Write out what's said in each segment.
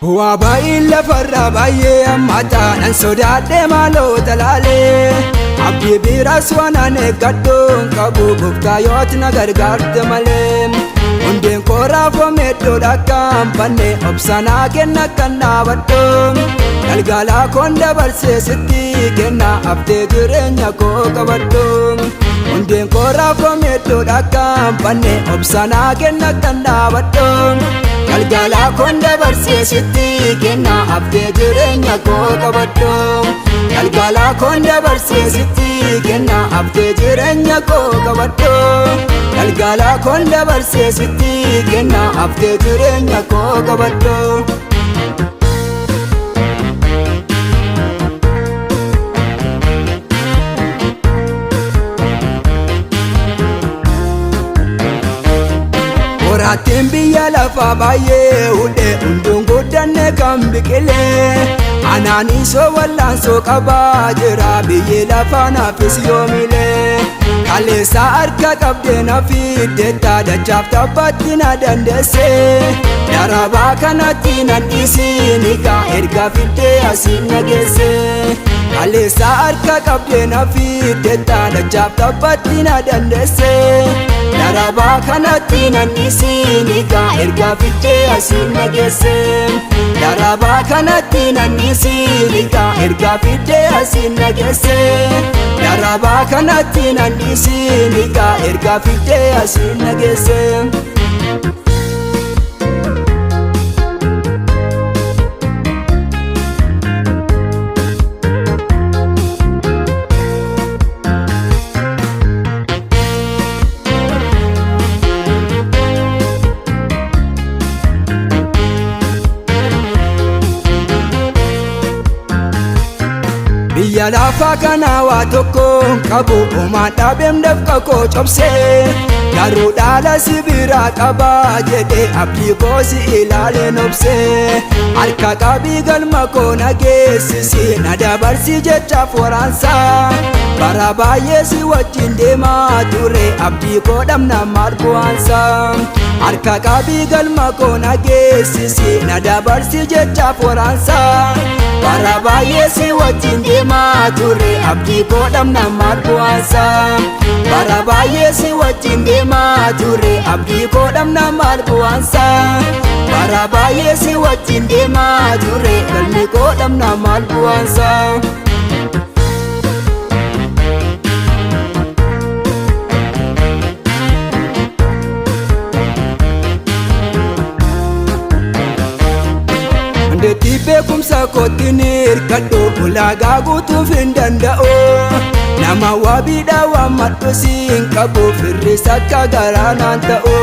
Bu'aa baay'een lafarraa baay'ee hammaataa nan sodaadhee maaloo talaalee abdii biraas waan an eeggadhu hin qabu gooftaa yooti na gargaarte malee hundeen koo raafamee iddoodha akka hin banne obsa naa kenna akkan dhaabadhu galgalaa koon dabarsee sitti kenna abdee jireenya koo qabadhu hundeen koo raafamee iddoodha akka hin banne obsa naa kenna akkan dhaabadhu. Galgalaa koon dabarsee sitti kenna abdee jireenya koo qabadhu. Galgalaa koon dabarsee sitti kenna abdee jireenya koo qabadhu. Galgalaa koon dabarsee sitti kenna abdee jireenya koo qabadhu. Qoraattiin biyya lafaa baay'ee hudhee hunduun guddanne kan biqilee anaanisoo wallaansoo qabaa jira biyyi lafaa naafis yoomilee kaleessa harka qabdee na fiddeetta dachaaf tabbaatti na dandeesse darabaa kanatti nan dhiisiin egaa erga fiddee asiin na geesse kaleessa harka qabdee na fiddeetta dachaaf tabbaatti na dandeesse darabaa kanatti nan dhiisiin egaa erga fiddee asiin na geesse darabaa kanatti nan dhiisiin egaa erga fiddee asiin na geesse darabaa kanatti nan dhiisiin egaa erga fiddee asiin na geesse. Biyya lafaa kana waa tokko hin qabu homaan dhabeem dafqa koo cobsee garuu dhaala si biraa qaba jedhee abdii koo si ilaaleen obsee harka qabii galma koo na geessisi na dabarsi jechaaf waraansa bara baay'ee si wajjin deemaa ture abdii koo dhabna maal bu'aansa harka qabii galma koo na geessisi na dabarsi jechaaf waraansa bara baay'ee si wajjin deemaa ture abdii koo dhabna maal bu'aansa bara baay'ee si wajjin deemaa ture abdii koo dhabna maal bu'aansa bara baay'ee si wajjin deemaa ture galmi koo dhabna maal bu'aansa. Dandeettii beekumsa kootti ni hirkadhu ulaagaa guutuuf hin danda'u. Nama wabiidha waammadhu si hin qabu firris akka garaa naan ta'u.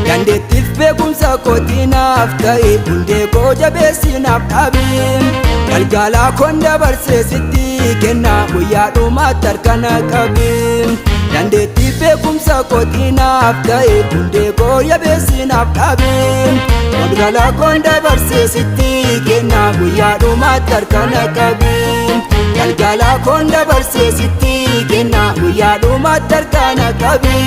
Dandeettiif beekumsa kootti naaf ta'e hundee koo jabeessi naaf dhaabi. Galgalaa koon dabarsee sitti kenna guyyaa dhumaatti harka na qabi. Dandeettiif beekumsa kootti naaf ta'e hundee koo jabeessi naaf dhaabi. Galgalaa koon dabarsee sitti kenna guyyaa dhumaatti harka na qabi. Galgalaa koon dabarsee sitti kenna guyyaa dhumaatti harka na qabi.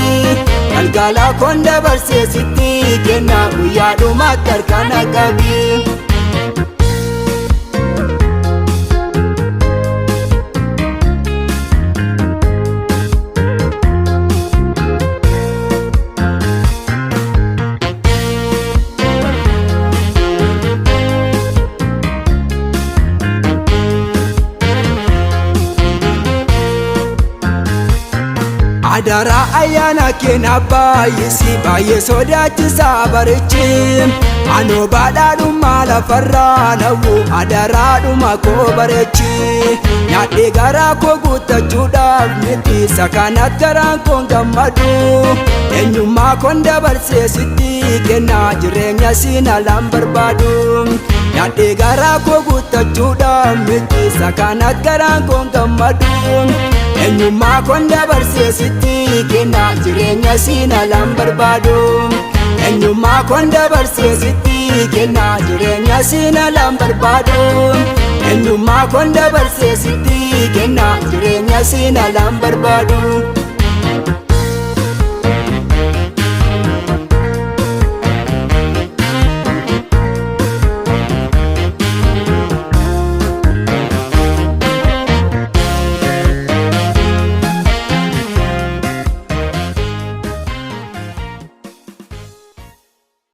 Galgalaa koon dabarsee sitti kenna guyyaa dhumaatti harka na qabi. Adaraa ayyaana keenya baay'isi, baay'ee sodaachisaa barichi. Anoo badhaadhummaa lafarraa nawwu, adaraadhuma koo bareechi. Nyaadhee garaa koo guuttachuudhaaf miti, isa kanatti garaan koon gammadu. Eenyummaa koon dabarsee sitti kennaa, jireenya siin alaan barbaadu. Nyaadhee garaa koo guuttachuudhaaf miti, isa kanatti garaan koon gammadu. Eenyummaa koon dabarsee sitti kennaa, jireenya siin alaan barbaadu. Eenyummaa koon dabarsee sitti kennaa, jireenya siin alaan barbaadu. Eenyummaa koon dabarsee sitti kennaa, jireenya siin alaan barbaadu.